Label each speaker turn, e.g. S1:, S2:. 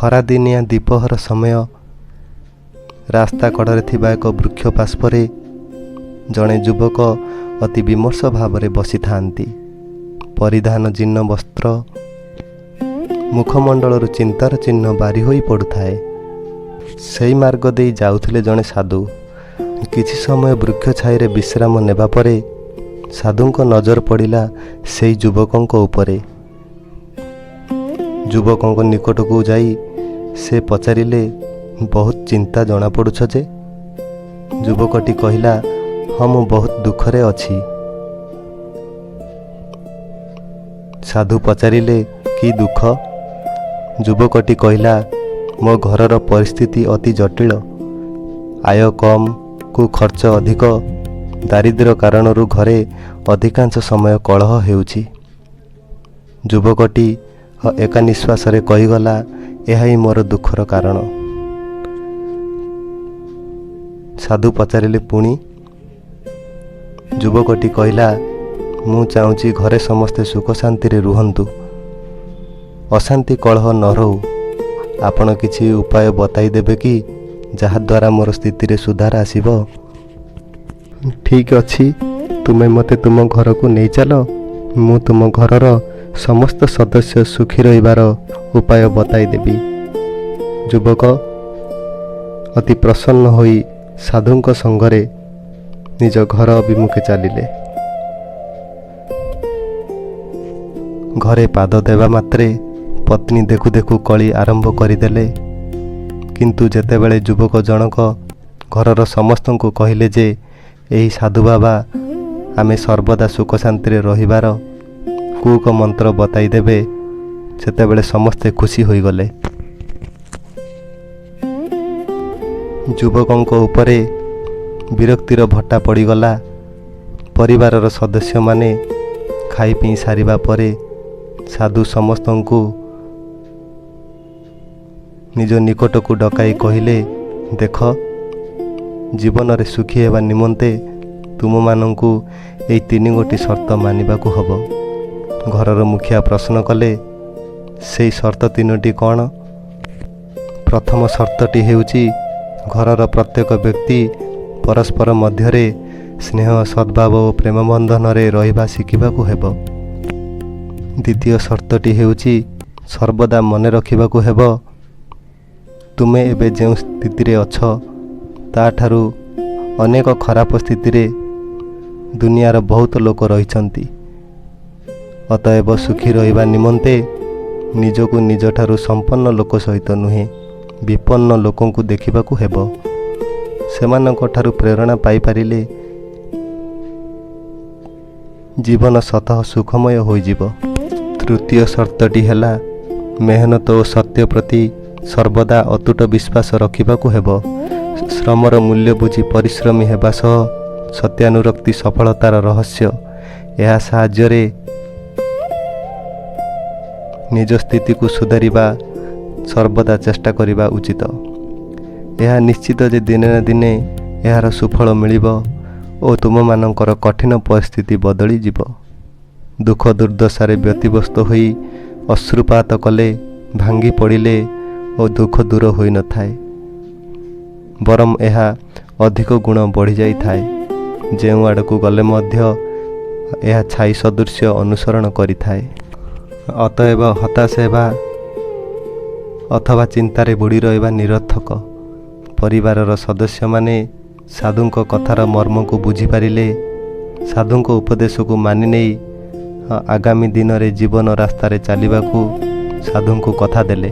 S1: ଖରାଦିନିଆ ଦ୍ୱିପହର ସମୟ। ରାସ୍ତା କଡ଼ରେ ଥିବା ଏକ ବୃକ୍ଷ ପାର୍ଶ୍ୱରେ ଜଣେ ଯୁବକ ଅତି ବିମର୍ଷ ଭାବରେ ବସିଥାନ୍ତି। ପରିଧାନ ଜୀର୍ଣ୍ଣ ବସ୍ତ୍ର, ମୁଖମଣ୍ଡଳରୁ ଚିନ୍ତାର ଚିହ୍ନ ବାରି ହୋଇ ପଡ଼ୁଥାଏ। ସେଇ ମାର୍ଗ ଦେଇ ଯାଉଥିଲେ ଜଣେ ସାଧୁ। କିଛି ସମୟ ବୃକ୍ଷ ଛାଇରେ ବିଶ୍ରାମ ନେବା ପରେ ସାଧୁଙ୍କ ନଜର ପଡ଼ିଲା ସେଇ ଯୁବକଙ୍କ ଉପରେ। ଯୁବକଙ୍କ ନିକଟକୁ ଯାଇ ସେ ପଚାରିଲେ, ବହୁତ ଚିନ୍ତା ଜଣାପଡ଼ୁଛ ଯେ? ଯୁବକଟି କହିଲା, ହଁ, ମୁଁ ବହୁତ ଦୁଃଖରେ ଅଛି। ସାଧୁ ପଚାରିଲେ, କି ଦୁଃଖ? ଯୁବକଟି କହିଲା, ମୋ ଘରର ପରିସ୍ଥିତି ଅତି ଜଟିଳ। ଆୟ କମ୍ କୁ ଖର୍ଚ୍ଚ ଅଧିକ। ଦାରିଦ୍ର୍ୟ କାରଣରୁ ଘରେ ଅଧିକାଂଶ ସମୟ କଳହ ହେଉଛି। ଯୁବକଟି ଏକା ନିଶ୍ୱାସରେ କହିଗଲା, ଏହା ହିଁ ମୋର ଦୁଃଖର କାରଣ। ସାଧୁ ପଚାରିଲେ, ପୁଣି? ଯୁବକଟି କହିଲା, ମୁଁ ଚାହୁଁଛି ଘରେ ସମସ୍ତେ ସୁଖ ଶାନ୍ତିରେ ରୁହନ୍ତୁ, ଅଶାନ୍ତି କଳହ ନ ରହୁ। ଆପଣ କିଛି ଉପାୟ ବତାଇ ଦେବେ କି, ଯାହାଦ୍ୱାରା ମୋର ସ୍ଥିତିରେ ସୁଧାର ଆସିବ? ଠିକ୍ ଅଛି, ତୁମେ ମୋତେ ତୁମ ଘରକୁ ନେଇ ଚାଲ। ମୁଁ ତୁମ ଘରର ସମସ୍ତ ସଦସ୍ୟ ସୁଖୀ ରହିବାର ଉପାୟ ବତାଇଦେବି। ଯୁବକ ଅତି ପ୍ରସନ୍ନ ହୋଇ ସାଧୁଙ୍କ ସଙ୍ଗରେ ନିଜ ଘର ଅଭିମୁଖେ ଚାଲିଲେ। ଘରେ ପାଦ ଦେବା ମାତ୍ରେ ପତ୍ନୀ ଦେଖୁ ଦେଖୁ କଳି ଆରମ୍ଭ କରିଦେଲେ। କିନ୍ତୁ ଯେତେବେଳେ ଯୁବକ ଜଣକ ଘରର ସମସ୍ତଙ୍କୁ କହିଲେ ଯେ ଏହି ସାଧୁ ବାବା ଆମେ ସର୍ବଦା ସୁଖ ଶାନ୍ତିରେ ରହିବାର କୁକ ମନ୍ତ୍ର ବତାଇ ଦେବେ, ସେତେବେଳେ ସମସ୍ତେ ଖୁସି ହୋଇଗଲେ। ଯୁବକଙ୍କ ଉପରେ ବିରକ୍ତିର ଭଟ୍ଟା ପଡ଼ିଗଲା। ପରିବାରର ସଦସ୍ୟମାନେ ଖାଇ ପିଇ ସାରିବା ପରେ ସାଧୁ ସମସ୍ତଙ୍କୁ ନିଜ ନିକଟକୁ ଡକାଇ କହିଲେ, ଦେଖ, ଜୀବନରେ ସୁଖୀ ହେବା ନିମନ୍ତେ ତୁମମାନଙ୍କୁ ଏହି ତିନି ଗୋଟି ସର୍ତ୍ତ ମାନିବାକୁ ହେବ। ଘରର ମୁଖିଆ ପ୍ରଶ୍ନ କଲେ, ସେଇ ସର୍ତ୍ତ ତିନୋଟି କ'ଣ? ପ୍ରଥମ ସର୍ତ୍ତଟି ହେଉଛି, ଘରର ପ୍ରତ୍ୟେକ ବ୍ୟକ୍ତି ପରସ୍ପର ମଧ୍ୟରେ ସ୍ନେହ, ସଦ୍ଭାବ ଓ ପ୍ରେମ ବନ୍ଧନରେ ରହିବା ଶିଖିବାକୁ ହେବ। ଦ୍ୱିତୀୟ ସର୍ତ୍ତଟି ହେଉଛି, ସର୍ବଦା ମନେ ରଖିବାକୁ ହେବ, ତୁମେ ଏବେ ଯେଉଁ ସ୍ଥିତିରେ ଅଛ ତାଠାରୁ ଅନେକ ଖରାପ ସ୍ଥିତିରେ ଦୁନିଆର ବହୁତ ଲୋକ ରହିଛନ୍ତି। ଅତଏବ ସୁଖୀ ରହିବା ନିମନ୍ତେ ନିଜକୁ ନିଜଠାରୁ ସମ୍ପନ୍ନ ଲୋକ ସହିତ ନୁହେଁ, ବିପନ୍ନ ଲୋକଙ୍କୁ ଦେଖିବାକୁ ହେବ। ସେମାନଙ୍କଠାରୁ ପ୍ରେରଣା ପାଇପାରିଲେ ଜୀବନ ସ୍ୱତଃ ସୁଖମୟ ହୋଇଯିବ। ତୃତୀୟ ସର୍ତ୍ତଟି ହେଲା, ମେହନତ ଓ ସତ୍ୟ ପ୍ରତି ସର୍ବଦା ଅତୁଟ ବିଶ୍ୱାସ ରଖିବାକୁ ହେବ। ଶ୍ରମର ମୂଲ୍ୟ ବୁଝି ପରିଶ୍ରମୀ ହେବା ସହ ସତ୍ୟାନୁରକ୍ତି ସଫଳତାର ରହସ୍ୟ। ଏହା ସାହାଯ୍ୟରେ ନିଜ ସ୍ଥିତିକୁ ସୁଧାରିବା ସର୍ବଦା ଚେଷ୍ଟା କରିବା ଉଚିତ। ଏହା ନିଶ୍ଚିତ ଯେ ଦିନେ ନା ଦିନେ ଏହାର ସୁଫଳ ମିଳିବ ଓ ତୁମମାନଙ୍କର କଠିନ ପରିସ୍ଥିତି ବଦଳିଯିବ। ଦୁଃଖ ଦୁର୍ଦ୍ଦଶାରେ ବ୍ୟତିବ୍ୟସ୍ତ ହୋଇ ଅଶ୍ରୁପାତ କଲେ, ଭାଙ୍ଗି ପଡ଼ିଲେ ଓ ଦୁଃଖ ଦୂର ହୋଇନଥାଏ, ବରଂ ଏହା ଅଧିକ ଗୁଣ ବଢ଼ିଯାଇଥାଏ। ଯେଉଁ ଆଡ଼କୁ ଗଲେ ମଧ୍ୟ ଏହା ଛାଇ ସଦୃଶ୍ୟ ଅନୁସରଣ କରିଥାଏ। ଅତଏବ ହତାଶ ହେବା ଅଥବା ଚିନ୍ତାରେ ବୁଡ଼ି ରହିବା ନିରର୍ଥକ। ପରିବାରର ସଦସ୍ୟମାନେ ସାଧୁଙ୍କ କଥାର ମର୍ମକୁ ବୁଝିପାରିଲେ। ସାଧୁଙ୍କ ଉପଦେଶକୁ ମାନି ନେଇ ଆଗାମୀ ଦିନରେ ଜୀବନ ରାସ୍ତାରେ ଚାଲିବାକୁ ସାଧୁଙ୍କୁ କଥା ଦେଲେ।